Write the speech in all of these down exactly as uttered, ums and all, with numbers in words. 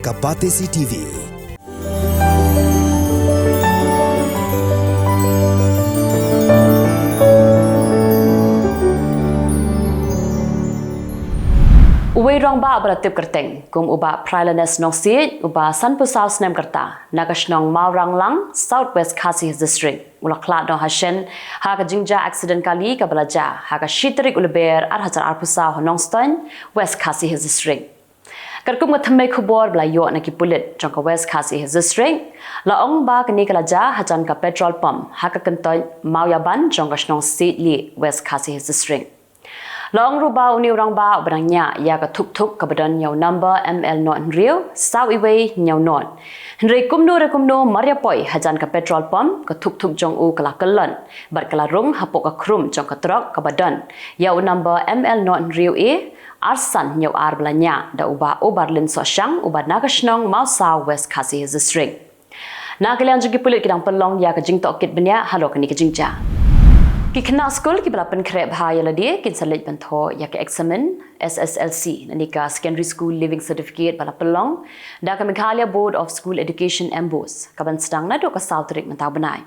A Batesi T V. Uwei rangbah ba la tip kyrteng kum u Bah Prylanus Nongsiej, uba sanphew saw snem ka rta, na ka shnong Mawranglang, South West Khasi Hills District, u la khlad noh ha shen ha ka jingjia accident kali kaba la jia ha ka shi tarik u Lber ar hajar arphew saw ha Nongstoiñ, West Khasi Hills District. Katkum ka thymmei khubor ba la ïoh na ki pulit jong ka West Khasi Hills District, la ong ba kane ka la jia hajan ka petrol pump ha ka kyntoit Mawiaban jong ka shnong Siejlieh, West Khasi Hills District. La ong ruh ba une u rangbah uba dang ñiah ïa ka thuk thuk kaba don ïa u number M L not hynriew saw iwei hynñiew not. Hynrei kumno re kumno mar ïa poi hajan ka petrol pump, ka thuk thuk jong u ka la kyllon bad ka la rung hapoh ka khrum jong ka trok kaba don ïa u number M L not hynriew A ar san hynñiew ar ba la ñiah da u Bah Obarlin Sohshang, uba na ka shnong Mawsaw, West Khasi Hills District. Na ka liang jong ki pulit ki dang pynlong ïa ka jingtohkit bniah halor kane ka jingjia. Ki khynnah skul kiba la pynkhreh bha ïa lade kin sa leit ban thoh ïa ka eksamin S S L C, lane ka Secondary School Leaving Certificate ba la pynlong da ka Meghalaya Board of School Education, MBOSE, kaban sdang naduh ka saw tarik mynta u bnai.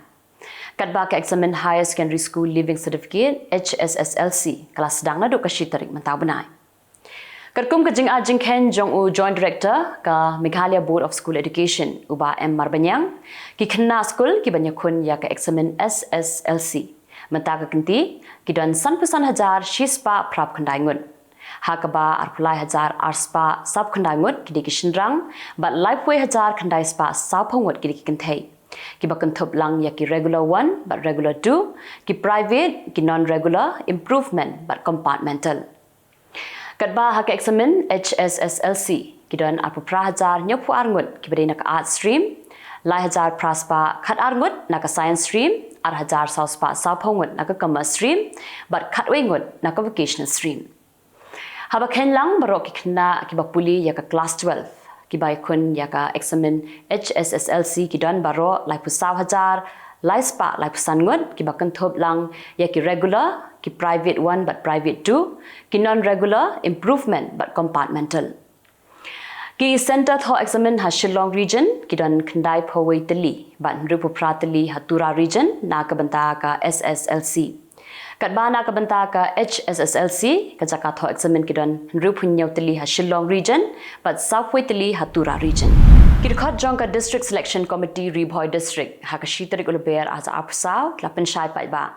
Katba ka eksamin Higher Secondary School Leaving Certificate, H S S L C, ka la sdang naduh ka shi tarik mynta u bnai. Katkum ka jingai jingkheiñ jong u Joint Director ka Meghalaya Board of School Education, u Bah M Marbaniang, ki khynnah skul kiban ïakhun ïa ka eksamin S S L C mynta ka kynti ki don sanphew san hajar shispah phraphew khyndai ngut, ha kaba arphew lai hajar arspah sawphew khyndai ngut ki dei ki shynrang bad laiphew wei hajar khyndai spah sawphew ngut ki dei ki kynthei, kiba kynthup lang ïa ki regular one bad regular two, ki private, ki non-regular, improvement bad compartmental. Katba ha ka eksamin H S S L C ki don arphew phra hajar hynñiewphew ar ngut kiba dei na ka Arts Stream, lai hajar phra spah khatar ngut na ka Science Stream, ar hajar saw spah sawphew ngut na ka Commerce Stream bad khatwei ngut na ka Vocational Stream. Haba kheiñ lang, baroh ki khynnah kiba pule ïa ka klas twelve kiba ïakhun ïa ka eksamin H S S L C ki don baroh laiphew saw hajar lai spah laiphew san ngut, kiba kynthup lang ïa ki regular, ki private one bad private two, ki non-regular, improvement bad compartmental. Ki centre thoh eksamin ha Shillong Region ki don khyndaiphew wei tylli bad hynriewphew phra tylli ha Tura Region na ka bynta ka S S L C. Katba na ka bynta ka H S S L C, ka jaka thoh eksamin ki don hynriewphew hynñiew tylli ha Shillong Region bad sawphew wei tylli ha Tura Region. Ki dkhot jong ka District Selection Committee Ri Bhoi District, ha ka shi tarik u Lber ar hajar arphew saw, ki la pynshai paidbah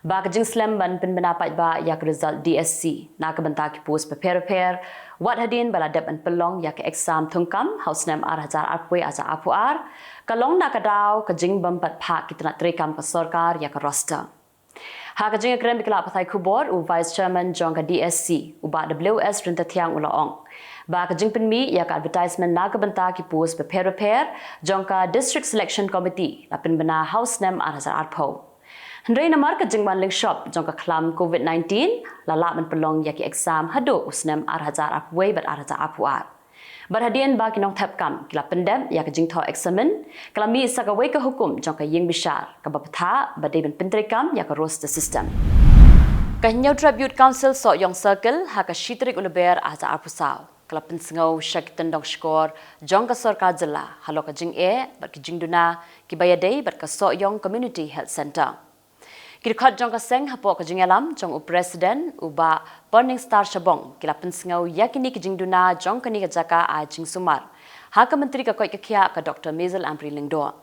ba ka jingslem ban pynbna paidbah ïa ka result D S C na ka bynta ki post bapher bapher, wat hadien ba la dep ban pynlong ïa ka exam thungkam ha u snem ar hajar arphew wei ar hajar arphew ar, ka long na ka daw ka jingbym pat phah ki tnat treikam ka sorkar ïa ka roster. Ha ka jingïakren bad ki lad pathai khubor, u Vice Chairman jong ka D S C, u Bah W S Ryntathiang, u la ong ba ka jingpynmih ïa ka advertisement na ka bynta ki post bapher bapher jong ka District Selection Committee la pynbna ha u snem ar hajar arphew. Hynrei namar ka jingwan lyngshop jong ka khlam covid nineteen, la lah ban pynlong ïa ki exam haduh u snem ar hajar arphew wei bad ar hajar arphew ar. Bad hadien ba ki nongthep kam ki la pyndep ïa ka jingthoh eksamin, ka la mih sa kawei ka hukum jong ka ïing bishar kaba bthah ba dei ban pyntreikam ïa ka roster system. Ka Hynñiewtrep Youth Council Sohiong Circle, ha ka shi tarik u Lber ar hajar arphew saw, ka la pynsngew sha ki tyndong shkor jong ka sorkar jylla halor ka jingeh bad ki jingduna kiba ïadei bad ka Sohiong Community Health Centre. Ki dkhot jong ka seng hapoh ka jingïalam jong u President, u Bah Perningstar Shabong, ki la pynsngew ïa kine ki jingduna jong kane ka jaka ai jingsumar ha ka Myntri ka koit ka khiah, ka Doktor Mazel Ampareen Lyngdoh.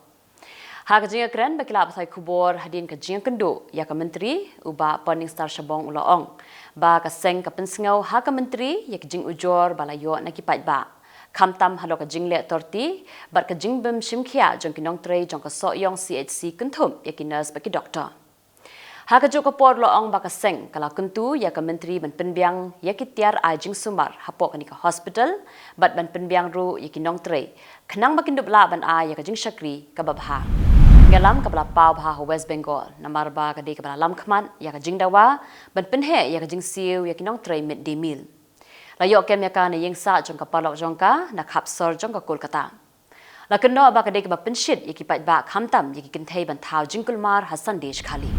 Ha ka jingïakren bad ki lad pathai khubor hadien ka jingïakynduh ïa ka Myntri, u Bah Perningstar Shabong u la ong ba ka seng ka pynsngew ha ka Myntri ïa ka jingujor ba la ïoh na ki paidbah, khamtam halor ka jingleh torti bad ka jingbym shim khia jong ki nongtrei jong ka Sohiong C H C, kynthup ïa ki nurse bad ki doktor. Ha kajuh ka por u la ong ba ka seng ka la kyntu ïa ka Myntri ban pynbiang ïa ki tiar ai jingsumar hapoh kane ka hospital bad ban pynbiang ruh ïa ki nongtrei khnang ba kin dup lah ban ai ïa ka jingshakri kaba bha. Ka jingïalam kaba la paw bha ha West Bengal, namar ba ka dei kaba la lam khmat ïa ka jingdawa ban pynheh ïa ka jingsiew ïa ki nongtrei mid day meal. La ïoh kem ïa ka na ïing sah jong ka paralok jong ka na khap sor jong ka Kolkata. La kynnoh ba ka dei kaba pynshit ïa ki paidbah, khamtam ïa ki kynthei, ban thaw jingkulmar ha Sunday shkhali.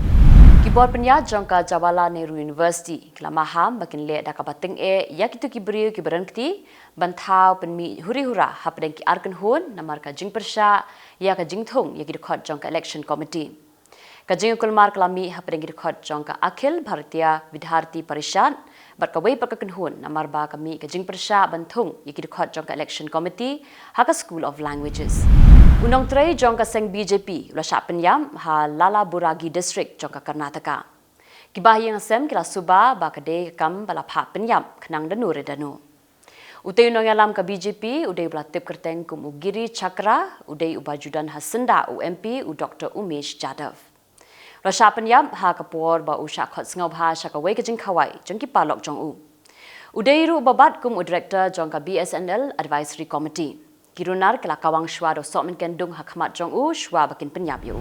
Ki Bor pynïaid jong ka Jawaharlal Nehru University ki la maham ba kin leh da kaba tyngeh ïa kito ki briew kiba don kti ban thaw pynmih huri hura hapdeng ki ar kynhun namar ka jingpyrshah ïa ka jingthung ïa ki dkhot jong ka election committee. Ka jingkulmar ka la mih hapdeng ki dkhot jong ka Akhil Bharatiya Vidyarthi Parishad bad kawei pat ka kynhun namar ba ka mih ka jingpyrshah ban thung ïa ki dkhot jong ka election committee ha ka School of Languages. U nongtrei jong ka seng B J P u la shah pynïap ha Kalaburagi District jong ka Karnataka. Kiba ha ïing ha sem ki la suba ba ka dei ka kam ba la phah pynïap khnang da no re da no. Utei u nongïalam ka B J P u dei uba la tip kyrteng kum u Giri Chakra, u dei uba ju don ha syndah u M P u Doctor Umesh Jadhav. U la shah pynïap ha ka por ba u shah khot sngewbha sha kawei ka jingkhawai jong ki paralok jong u. U dei ruh uba bat kum u director jong ka B S N L Advisory Committee. Ki runar ki la kawang shuwa da u sohmynken dung ha khmat jong u shuwa ba kin pynïap ïa u.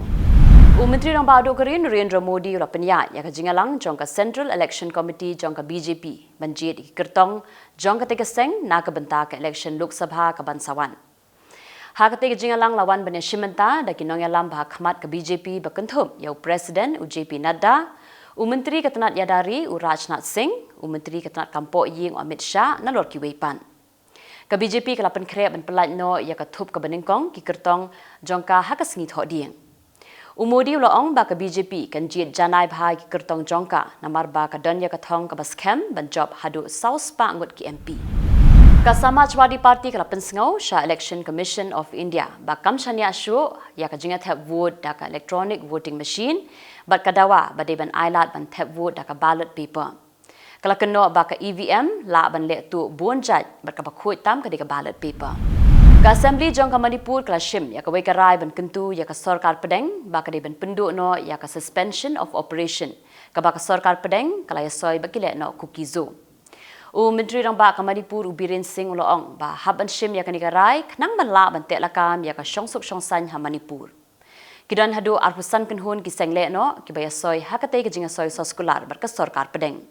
U Myntri Rangbah duh ka ri Narendra Modi u la pynïaid ïa ka jingïalang jong ka Central Election Committee jong ka B J P ban jied ïa ki kyrtong jong katei ka seng na ka bynta ka election Lok Sabha kaban sa wan. Ha katei ka jingïalang la wan ban ïashim bynta da ki nongïalam ba ha khmat ka B J P ba kynthup ïa u President u J P Nadda, u Myntri ka tnat ïada ri u Rajnath Singh, u Myntri ka tnat kam poh ïing u Amit Shah nalor kiwei pat. Ka B J P ka la pynkhreh ban pyllait noh ïa ka thup kaba nyngkong ki kyrtong jong ka ha ka sngi Thohdieng. U Modi u la ong ba ka B J P kan jied janai bha ïa ki kyrtong jong ka namar ba ka don ïa ka thong kaba skhem ban jop haduh saw spah ngut ki M P. Ka Samajwadi Party ka la pynsngew sha Election Commission of India ba kam shaniah shuh ïa ka jingïathep vote da ka electronic voting machine bad ka dawa ba dei ban ailad ban thep vote da ka ballot paper. Ka la kynnoh ba ka E V M lah ban leh tuh bun jait bad kaba khuid tam ka dei ka ballot paper. Ka Assembly jong ka Manipur ka la shim ïa kawei ka rai ban kyntu ïa ka sorkar pdeng ba ka dei ban pynduh noh ïa ka suspension of operation kaba ka sorkar pdeng ka la ïasoi ba ki leh noh Kuki-Zo. U Myntri Rangbah ka Manipur u Biren Singh u la ong ba hap ban shim ïa kane ka rai khnang ban lah ban teh lakam ïa ka shongsuk shongsaiñ ha Manipur. Ki don haduh arphew san kynhun ki seng leh noh kiba ïasoi ha katei ka jingïasoi soskular bad ka sorkar pdeng.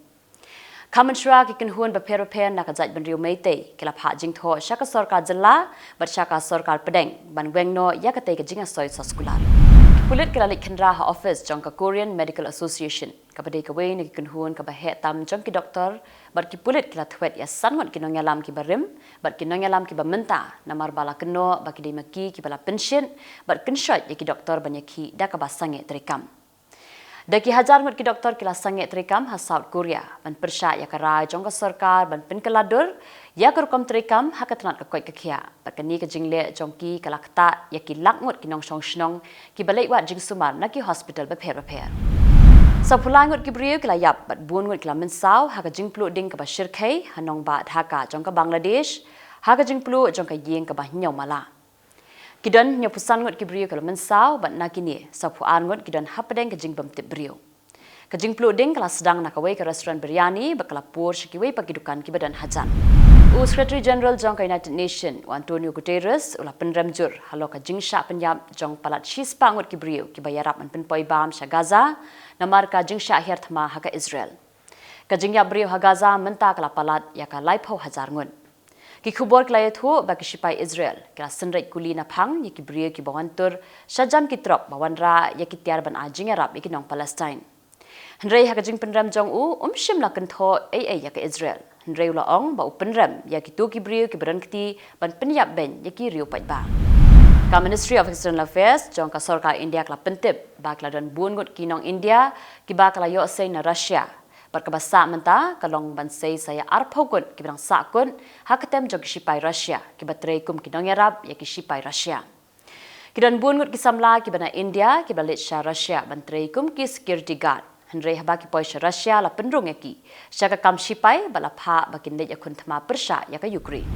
Kham mynshuwa ki kynhun bapher bapher na ka jaitbynriew Meitei ki la phah jingthoh sha ka sorkar jylla bad sha ka sorkar pdeng ban weng noh ïa katei ka jingïasoi soskular. Ki pulit ki la leit khynra ha office jong ka Korean Medical Association kaba dei kawei na ki kynhun kaba heh tam jong ki doktor bad ki pulit ki la thwet ïa san ngut ki nongïalam kiba rim bad ki nongïalam kiba mynta namar ba la kynnoh ba ki dei ma ki kiba la pynshit bad kynshoit ïa ki doktor ban ïakhih da kaba sangeh treikam. Da ki hajar ngut ki doktor ki la sangeh treikam ha South Korea ban pyrshah ïa ka rai jong ka sorkar ban pynkylla dur ïa ka rukom treikam ha ka tnat ka koit ka khiah. Bad kane ka jingleh jong ki ka la ktah ïa ki lak ngut ki nongshong shnong kiba leit wad jingsumar na ki hospital bapher bapher. Sawphew lai ngut ki briew ki la ïap bad bun ngut ki la mynsaw ha ka jingpluh ding kaba shyrkhei ha nongbah Dhaka jong ka Bangladesh ha ka jingpluh jong ka ïing kaba hynñiew mala. Ki don hynñiewphew san ngut ki briew ki la mynsaw bad na kine sawphew ar ngut ki don hapdeng ka jingbymtip briew. Ka jingpluh ding ka la sdang na kawei ka restaurant biryani bad ka la pur sha kiwei pat ki dukan kiba don hajan. U Secretary General jong ka United Nation u Antonio Guterres u la pynrem jur halor ka jingshah pynïap jong palat shispah ngut ki briew kiba ïarap ban pynpoi bam sha Gaza namar ka jingshah hiar thma ha ka Israel. Ka jingïap briew ha Gaza mynta ka la palat ïa ka laiphew hajar ngut. Ki khubor ki la ïathuh ba ki shipai Israel ki la synreit kuli naphang ïa ki briew kiba wan tur shajan ki trok ba wanrah ïa ki tiar ban ai jingïarap ïa ki nong Palestine. Hynrei ha ka jingpynrem jong u, um shym la kynthoh ei ei ïa ka Israel. Hynrei u la ong ba u pynrem ïa kito ki briew kiba don kti ban pynïap beiñ ïa ki riew paidbah. Ka Ministry of External Affairs jong ka sorkar India ka la pyntip ba ki la don bun ngut ki nong India kiba ka la ïoh sei na Russia. Bad kaba sah mynta ka long ban sei sa ïa arphew ngut kiba dang sah kut ha ka tem jong ki shipai Russia kiba trei kum ki nongïarap ïa ki shipai Russia. Ki don bun ngut ki samla kiba na India kiba leit sha Russia ban trei kum ki security guard. Hynrei haba ki poi sha Russia la pynrung ïa ki sha ka kam shipai bad la phah ba kin leit ïakhun thma pyrshah ïa ka Ukraine.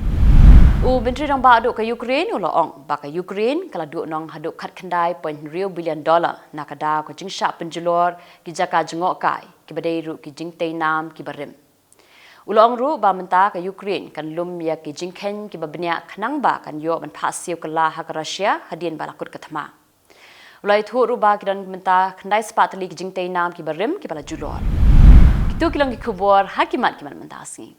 U Myntri Rangbah duh ka Ukraine u la ong ba ka Ukraine ka la duhnong haduh khatkhyndai point hynriew billion dollar na ka daw ka jingshah pynjulor ki jaka jngohkai kiba dei ruh ki jingtei nam kiba rim. U la ong ruh ba mynta ka Ukraine kan lum ïa ki jingkheiñ kiba bniah khnang ba kan ïoh ban phah siew kylla ha ka Russia hadien ba la kut ka thma. U la ïathuh ruh ba ki don mynta khyndai spah tylli ki jingtei nam kiba rim kiba la julor. Kito ki long ki khubor ha ki mat ki mat mynta ka sngi.